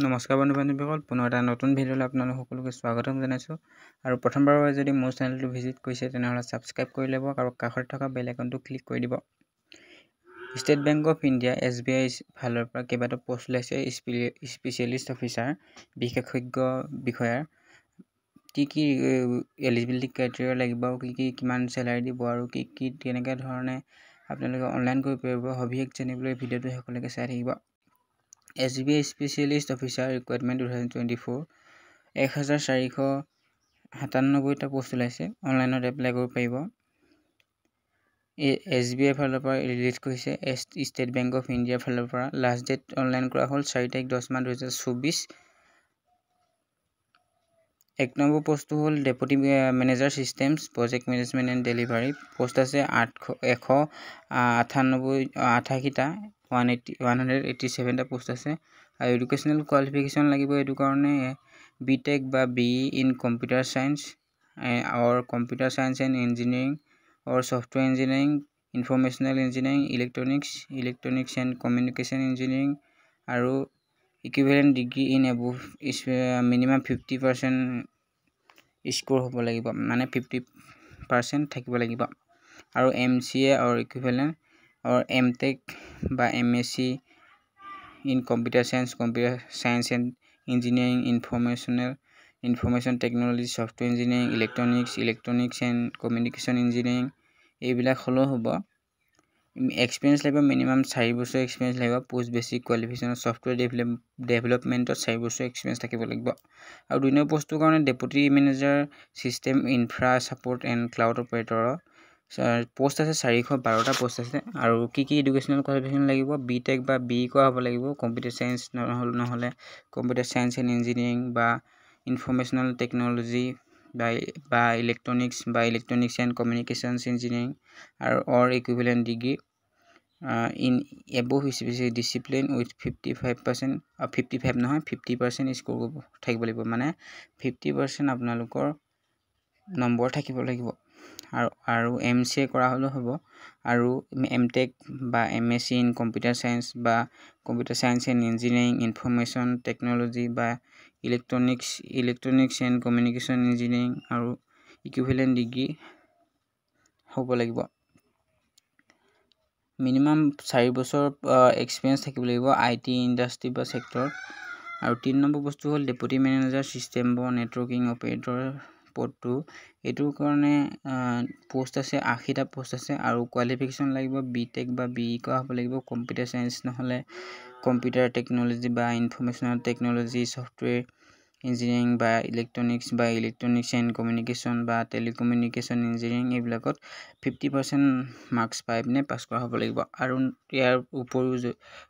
নমস্কাৰ বন্ধু বান্ধৱীসকল, পুনৰ এটা নতুন ভিডিঅ'লৈ আপোনালোক সকলোকে স্বাগতম জনাইছোঁ। আৰু প্ৰথমবাৰৰ বাবে যদি মোৰ চেনেলটো ভিজিট কৰিছে, তেনেহ'লে ছাবস্ক্ৰাইব কৰি ল'ব আৰু কাষত থকা বেল আইকনটো ক্লিক কৰি দিব। State bank of India, SBI ফালৰ পৰা কেইবাটাও পষ্ট ওলাইছে। স্পেচিয়েলিষ্ট অফিচাৰ, বিশেষজ্ঞ বিষয়াৰ কি কি এলিজিবিলিটি ক্ৰাইটেৰিয়া লাগিব আৰু কি কি, কিমান চেলাৰী দিব আৰু কি কি, কেনেকৈ ধৰণে আপোনালোকে অনলাইন কৰিব পাৰিব, সবিশেষ জানিবলৈ ভিডিঅ'টো শেষলৈকে চাই থাকিব। SBI Specialist Officer Recruitment 2024, 1497টা post ওলাইছে। অনলাইনত এপ্লাই কৰিব পাৰিব। এই SBI ফালৰ পৰা ৰিলিজ কৰিছে, ষ্টেট বেংক অফ ইণ্ডিয়াৰ ফালৰ পৰা। লাষ্ট ডেট অনলাইন কৰা হ'ল 4 তাৰিখ 10 মাহ 2024। এক নম্বৰ পষ্টটো হ'ল Deputy Manager, Systems, Project Management and Delivery। Post আছে 898, 88টা, 187টা পষ্ট আছে। আৰু এডুকেশ্যনেল কোৱালিফিকেশ্যন লাগিব এইটো কাৰণে বি টেক বা BE in computer science or computer science and engineering or software engineering, informational engineering, electronics, electronics and communication engineering আৰু equivalent degree in above, minimum 50% score হ'ব লাগিব, মানে 50% থাকিব লাগিব। আৰু MCA or equivalent or M Tech বা MSc in computer science, computer science and engineering, information technology, software engineering, electronics, electronics and communication engineering, এইবিলাক হ'লেও হ'ব। এক্সপিৰিয়েঞ্চ লাগিব মিনিমাম 4 বছৰ এক্সপিৰিয়েঞ্চ লাগিব। পষ্ট বেছিক কোৱালিফিকেশ্যন ছফ্টৱেৰ ডেভেলপমেণ্টত 4 বছৰ এক্সপিৰিয়েঞ্চ থাকিব লাগিব। আৰু দুই নম্বৰ পষ্টটোৰ কাৰণে Deputy Manager, System Infra Support and Cloud অপাৰেটৰৰ post আছে, 412টা পষ্ট আছে। আৰু কি কি এডুকেশ্যনেল কোৱালিফিকেশ্যন লাগিব? বি টেক বা বি ই কৰা হ'ব লাগিব কম্পিউটাৰ চায়েন্স, নহ'লে কম্পিউটাৰ চায়েন্স এণ্ড ইঞ্জিনিয়াৰিং বা ইনফৰ্মেশ্যনেল টেকন'লজি বা ইলেক্ট্ৰনিক্স বা ইলেক্ট্ৰনিক্স এণ্ড কমিউনিকেশ্যনছ ইঞ্জিনিয়াৰিং আৰু or equivalent degree in above specific discipline with 55%, 55 নহয়, 50% স্ক'ৰ থাকিব লাগিব, মানে 50% আপোনালোকৰ নম্বৰ থাকিব লাগিব। আৰু MCA কৰা হ'লেও হ'ব আৰু এম টেক বা MSc in computer science বা computer science and engineering, information technology বা electronics, electronics and communication engineering আৰু ইকুইভেলেণ্ট ডিগ্ৰী হ'ব লাগিব। মিনিমাম 4 বছৰ এক্সপিৰিয়েঞ্চ থাকিব লাগিব IT industry বা ছেক্টৰত। আৰু তিনি নম্বৰ বস্তু হ'ল ডেপুটি মেনেজাৰ ছিষ্টেম বা নেটৱৰ্কিং অপাৰেটৰ পদটো। এইটোৰ কাৰণে পষ্ট আছে, 80টা পষ্ট আছে। আৰু কোৱালিফিকেশ্যন লাগিব বি টেক বা বি ই কৰা হ'ব লাগিব কম্পিউটাৰ চায়েন্স, নহ'লে কম্পিউটাৰ টেকন'লজি বা ইনফৰ্মেশ্যনেল টেকন'লজি, ছফ্টৱেৰ ইঞ্জিনিয়াৰিং বা ইলেক্ট্ৰনিক্স বা ইলেক্ট্ৰনিক্স এণ্ড কমিউনিকেশ্যন বা টেলিকমিউনিকেশ্যন ইঞ্জিনিয়াৰিং, এইবিলাকত 50% মাৰ্কছ পাই পিনে পাছ কৰা হ'ব লাগিব। আৰু ইয়াৰ উপৰিও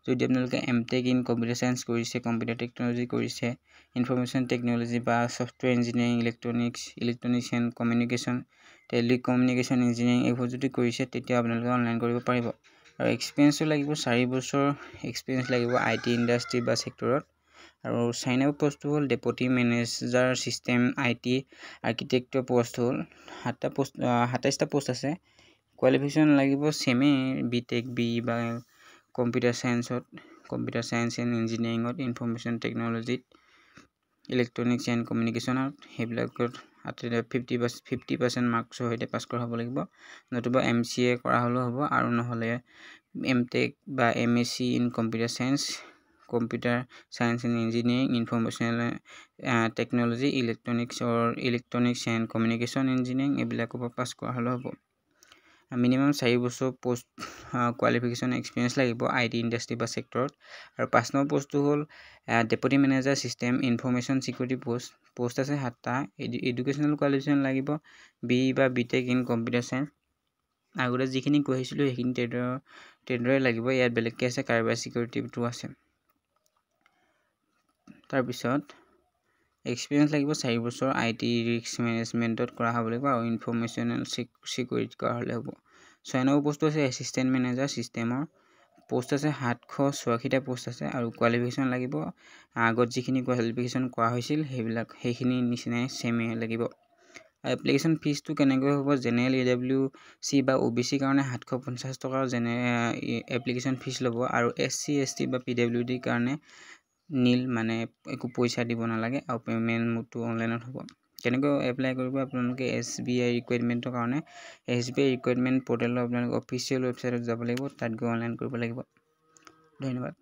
যদি আপোনালোকে M Tech in computer science কৰিছে, কম্পিউটাৰ টেকন'লজি কৰিছে, ইনফৰ্মেশ্যন টেকন'লজি বা software engineering, electronics, electronics and communication, telecommunication engineering, এইবোৰ যদি কৰিছে, তেতিয়া আপোনালোকে অনলাইন কৰিব পাৰিব। আৰু এক্সপিৰিয়েঞ্চো লাগিব, 4 বছৰ এক্সপিৰিয়েঞ্চ লাগিব IT industry বা ছেক্টৰত। আৰু চাৰি নম্বৰ পষ্টটো হ'ল ডেপুটি মেনেজাৰ ছিষ্টেম IT আৰ্কিটেক্টৰ পষ্ট হ'ল সাতটা পষ্ট, 27টা পষ্ট আছে। কোৱালিফিকেশ্যন লাগিব ছেমেই, বি টেক, বি ই বা কম্পিউটাৰ চায়েন্সত, কম্পিউটাৰ চায়েন্স এণ্ড ইঞ্জিনিয়াৰিঙত, ইনফৰ্মেশ্যন টেকন'লজিত, ইলেক্ট্ৰনিক্স এণ্ড কমিউনিকেশ্যনত, সেইবিলাকত 50% মাৰ্কছৰ সৈতে পাছ কৰা হ'ব লাগিব। নতুবা MCA কৰা হ'লেও হ'ব আৰু নহ'লে এম টেক বা MSc in computer science, computer science and engineering, informational technology, electronics or electronics and communication engineering, এইবিলাকৰ পৰা পাছ কৰা হ'লেও হ'ব। মিনিমাম 4 বছৰ পষ্ট কোৱালিফিকেশ্যন এক্সপিৰিয়েঞ্চ লাগিব IT industry বা ছেক্টৰত। আৰু পাঁচ নম্বৰ পষ্টটো হ'ল Deputy Manager, System Information Security post। Post আছে সাতটা। এডুকেশ্যনেল কোৱালিফিকেশ্যন লাগিব বি বা BTech in computer science। আগতে যিখিনি কৈ আহিছিলোঁ, সেইখিনি তেনেদৰে লাগিব। ইয়াত বেলেগকৈ আছে, কাইবাৰ ছিকিউৰিটিটো আছে। তাৰপিছত এক্সপিৰিয়েঞ্চ লাগিব 4 বছৰ IT risk মেনেজমেণ্টত কৰা হ'ব লাগিব আৰু ইনফৰ্মেশ্যনেল ছিকিউৰিটি কৰা হ'লে হ'ব। ছয় নম্বৰ পষ্টটো আছে এছিষ্টেণ্ট মেনেজাৰ ছিষ্টেমৰ। পষ্ট আছে 786টা পষ্ট আছে। আৰু কোৱালিফিকেশ্যন লাগিব আগত যিখিনি কোৱালিফিকেশ্যন কোৱা হৈছিল, সেইবিলাক সেইখিনি নিচিনাই ছেমেই লাগিব। আৰু এপ্লিকেশ্যন ফিজটো কেনেকৈ হ'ব? জেনেৰেল, EWC বা OBCৰ কাৰণে 750 টকা জেনে এপ্লিকেশ্যন ফিজ ল'ব আৰু এছ চি, এছ টি বা PWDৰ কাৰণে নীল, মানে একো পইচা দিব নালাগে আৰু পে'মেণ্ট মোডটো অনলাইনত হ'ব। কেনেকৈ এপ্লাই কৰিব আপোনালোকে? এছবিআই ৰিক্ৰুইটমেণ্টৰ কাৰণে এছবিআই ৰিক্ৰুইটমেণ্ট পৰ্টেলৰ আপোনালোকে অফিচিয়েল ৱেবছাইটত যাব লাগিব, তাত গৈ অনলাইন কৰিব লাগিব। ধন্যবাদ।